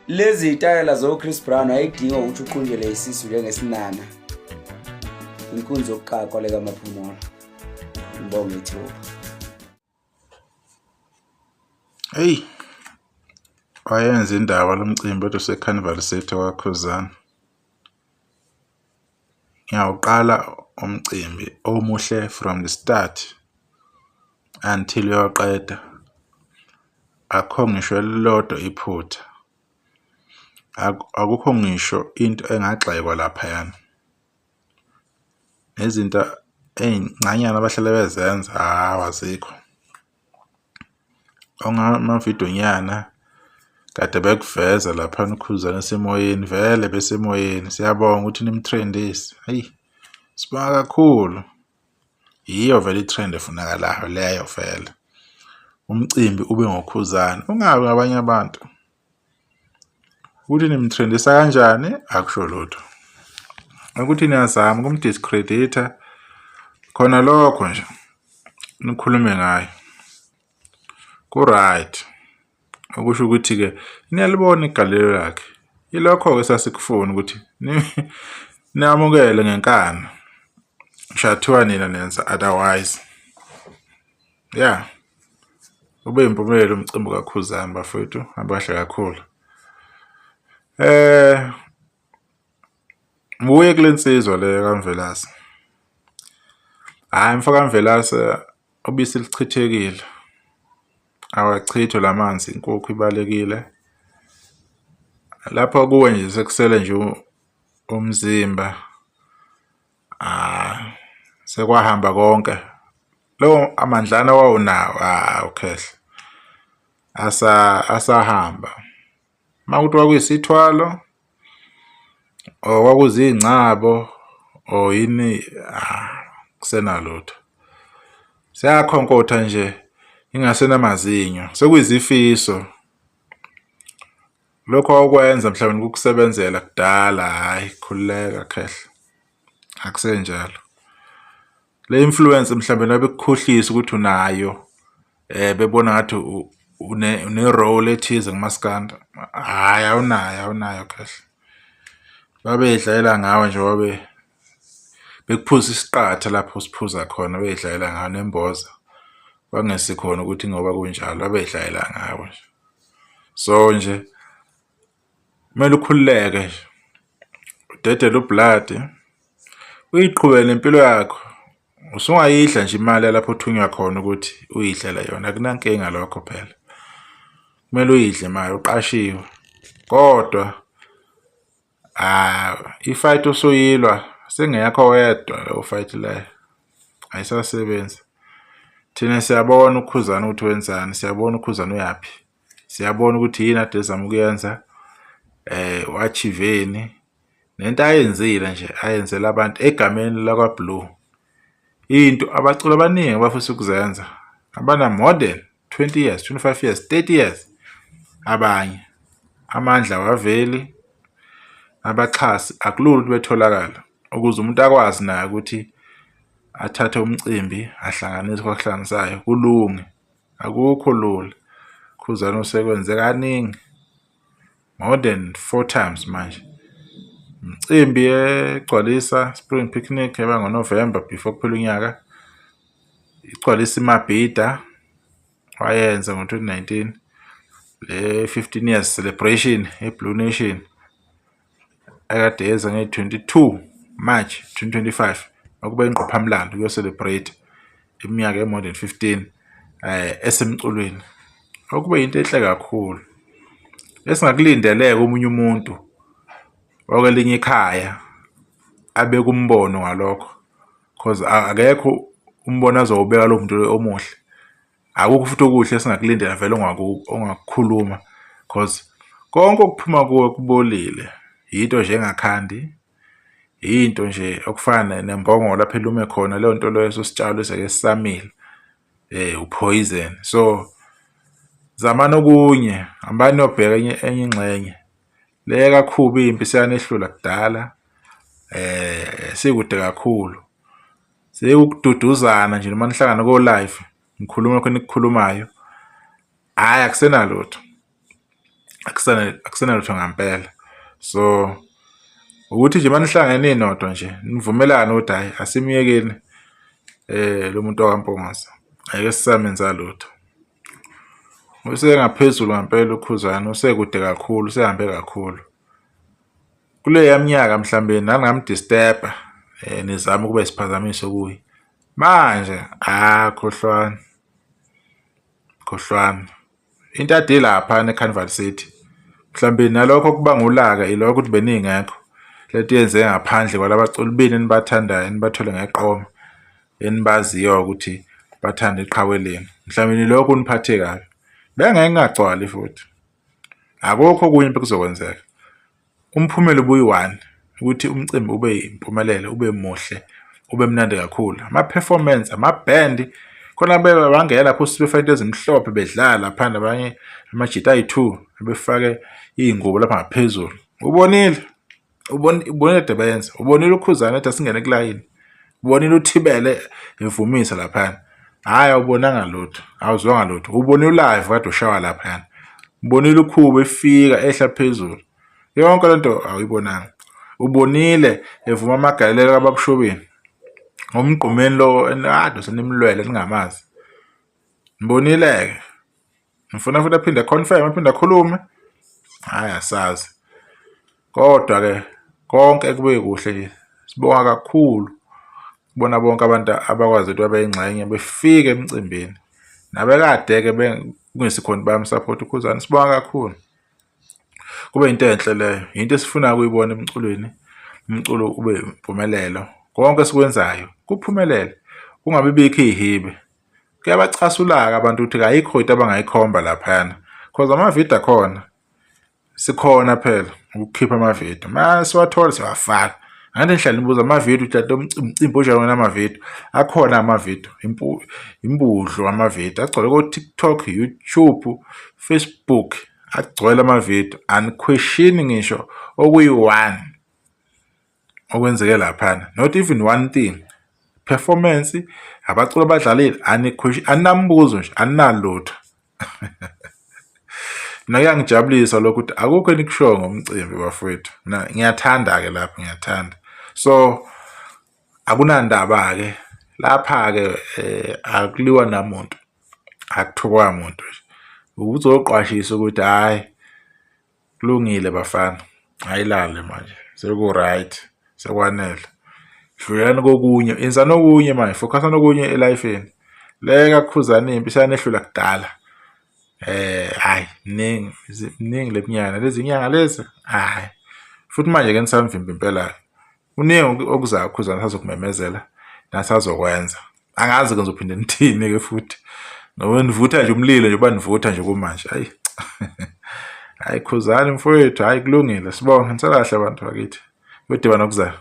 Lezi zitayela zo-Chris Brown ayidinga ukuthi uqunjelwe isisu njengesinana. Inkunzi yokuqaqwa le kaMaphumulo. Ngibonge ithuba. Eyi, wayenza indaba lo mcimbi othi useCarnival City kwaKhuzani. Ngiyawuqala umcimbi omuhle from the start until uyoqeda. Akukho ngisho elilodwa iphutha. Akukho ngisho into engagxekwa laphayana. Nezinto ey'ncanyana abahlale bezenza hhawu azikho. Amavidonyana kade bekuveza laphana uKhuzani esemoyeni vele besemoyeni siyabonga ukuthi nimthrendise hhayi sibonga kakhulu. Yiyo vele i-trend efunakalayo leyo vele. Umcimbi ube ngoKhuzani ungabi ngabanye abantu. Ukuthi nimthrendisa kanjani akusho lutho. Ukuthi niyazama ukum-discredit-a khona lokho nje nikhulume ngaye ku-right. Okusho ukuthi-ke niyalibona igalelo lakhe. Yilokho-ke esasikufuna ukuthi niyamukele ngenkani. Shathiwa nina nenza otherwise. Ya, ube yimpumelelo umcimbi kaKhuzani bafowethu, hamba kahle kakhulu. Ngibuye kule nsizwa le kaMvelase. Hhayi mfo kaMvelase ubisi luchithekile, awachithwe la manzi inkukhu ibalekile. Lapho kuwe nje sekusele nje umzimba, ah sekwahamba konke. Lawo amandlana owawunawo hhawu khehla asahamba. Uma kuwukuthi kwakuyisithwalo or kwakuzingcabo or yini akusenalutho. Seyakhonkotha nje ingasenamazinyo sekuyizifiso. Lokhu owawukwenza mhlawumbe kukusebenzela kudala hhayi khululeka khehla akusenjalo. Le influence mhlawumbe nabekukhohlisa ukuthi unayo bebona ngathi une-role ethize kumaskandi, hhayi awunayo awunayo khehla. Babey'dlalela ngawe nje babe bekuphuza isiqatha lapho usiphuza khona bey'dlalela ngawe nemboza. Kwakungesikhona ukuthi ngoba kunjalo babey'dlalela ngawe nje. So nje kumele ukhululeke nje udedele ubladi uyiqhubele nempilo yakho. Usungayidla nje imali yalapho othunywa khona ukuthi uyidlele yona akunankinga lokho phela. Kumele uyidle imali uqashiwe kodwa i-fight osuyilwa sengeyakho wedwa leyo fight leyo ayisasebenzi. Thina siyabona uKhuzani ukuthi wenzani, siyabona uKhuzani uyaphi, siyabona ukuthi yini ade ezama ukuyenza u-achieve-ni nento ayenzile nje ayenzela abantu egameni lakwa-Blue. Into abaculi abaningi abafisa ukuzenza abana more than 20 years, 25 years, 30 years abanye amandla awaveli, abaxhasi akulula ukuthi betholakale ukuze umuntu akwazi naye ukuthi athathe umcimbi ahlanganise kwakuhlanganisayo kulunge. Akukho lula. Khuzani usekwenze kaningi more than 4 times manje. Umcimbi egcwalisa Spring Picnic eba ngoNovember before kuphela unyaka. Igcwalisa iMabhida wayenza ngo-2019 le 15 years celebration e-Blue Nation ekade yenza nge-22 March 2025 okuba ingqophamlando ukuyo-celebrate iminyaka e-more than 15 esemculweni okube yinto enhle kakhulu esingakulindeleka omunye umuntu okwelinye ikhaya abeke umbono ngalokho cause akekho umbono azowubeka lowo muntu omuhle. Akukho futhi okuhle esingakulindela vele ongakukhuluma cause konke okuphuma kuwe kubolile. Yinto nje engakhandi, yinto nje okufana nembongolo lapho elume khona leyo nto leyo leso sitshalo esake sisamila uphoyizeni. So zamani okunye, hambani niyobheka enye enye ingxenye. Le kaKhuba impi seyanehlula kudala sikude kakhulu. Sekukududuzana nje noma nihlangana ko-live nikhuluma lokho enikukhulumayo, hhayi akusenalutho. Akusena lutho ngampela. So ukuthi nje manihlangene ninodwa nje nivumelane ukuthi hhayi asimyekeni lo muntu wakaMpungose, angeke sisamenza lutho. Usengaphezulu ngampela uKhuzani, usekude kakhulu, usehambe kakhulu. Kuleya minyaka mhlambe naningamdisturb-a nizame ukuba isiphazamiso kuye. Manje khohlwani, khohlwani. Into ade ilaphana eCarnival City mhlambe nalokho kubanga ulaka ilokho ukuthi beningekho. Lento yenzeke ngaphandle kwalabaculi benu enibathandayo enibathole ngeqoma enibaziyo ukuthi bathanda iqhawe lenu. Mhlawumbe lokho kuniphathe kabi. Bengeke ngingagcwali futhi. Akukho okunye bekuzokwenzeka. Umphumela ubuyi-one ukuthi umcimbi ube yimpumelelo, ube muhle, ube mnandi kakhulu. Ama-performance, amabhendi khona bangena lapho befake into ezimhlophe bedlala laphana abanye amajita ayi-two befake iy'ngubo lapha ngaphezulu. Ubonile, ubonile kade beyenza, ubonile uKhuzani ethi asingene kulayini, ubonile uThibele evumisa laphayana. Hhayi awubonanga lutho, awuzwanga lutho, ubonile u-live kade ushawa laphayana, ubonile uKhuba efika ehla phezulu. Yonke lento awuyibonanga. Ubonile evuma amagalelo kaBab'Shobeni ngomgqumeni lo ade senimlwele ningamazi. Ngibonile-ke. Ngifuna futhi aphinde confirm aphinde akhulume. Hhayi asazi. Kodwa-ke konke kube kuhle nje. Sibonga kakhulu kubona bonke abantu abakwazi ukuthi babe yingxenye befike emcimbini. Nabekade-ke kungesikhona bayamsaphotha uKhuzani sibonga kakhulu. Kube into enhle leyo, into esifunayo ukuyibona emculweni, umculo ube impumelelo. Konke esikwenzayo kuphumelele, kungabi bikho iy'hibe. Kuyabacasula-ke abantu ukuthi ayikho into abangayikhomba laphayana cause amavidiyo akhona, sikhona phela ukukhipha amavidiyo, uma siwathola siyawafaka. Angithi nihlale nibuza amavidiyo ukuthi kanti umcimbi onjani onamavidiyo, akhona amavidiyo, imbudlu amavidiyo agcwele ko-TikTok, YouTube, Facebook, agcwele amavidiyo. Anikhweshini ngisho okuyi-one okwenzeke laphana, not even one thing. Performance, abaculi abadlalile, aninambuzo nje, aninalutho. Mina kuyangijabulisa lokho ukuthi akukho enikushoyo ngomcimbi bafowethu. Mina ngiyathanda-ke lapho ngiyathanda. So akunandaba-ke lapha-ke akuliwa namuntu, akuthukwa muntu nje. Ukuzoqwashisa ukuthi hhayi kulungile bafana, ayilale manje seku-right sekwanele. Dlulelani kokunye, yenzani okunye manje, focus-ani okunye e-life-ini. Le kaKhuzani impi seyanehlula kudala. Hhayi mningi mningi le minyaka lezi nyanga lezi hhayi futhi manje-ke nisamvimba impela-ke. Kuningi okuzayo uKhuzani asazokumemezela nasazokwenza. Angazi-ke ngizophinde nithini-ke futhi ngoba nivutha nje umlilo nje uba nivutha nje kumanje hhayi. Hhayi Khuzani mfowethu, hhayi kulungile sibonge nisale kahle bantu bakithi. Kuyodibana okuzayo.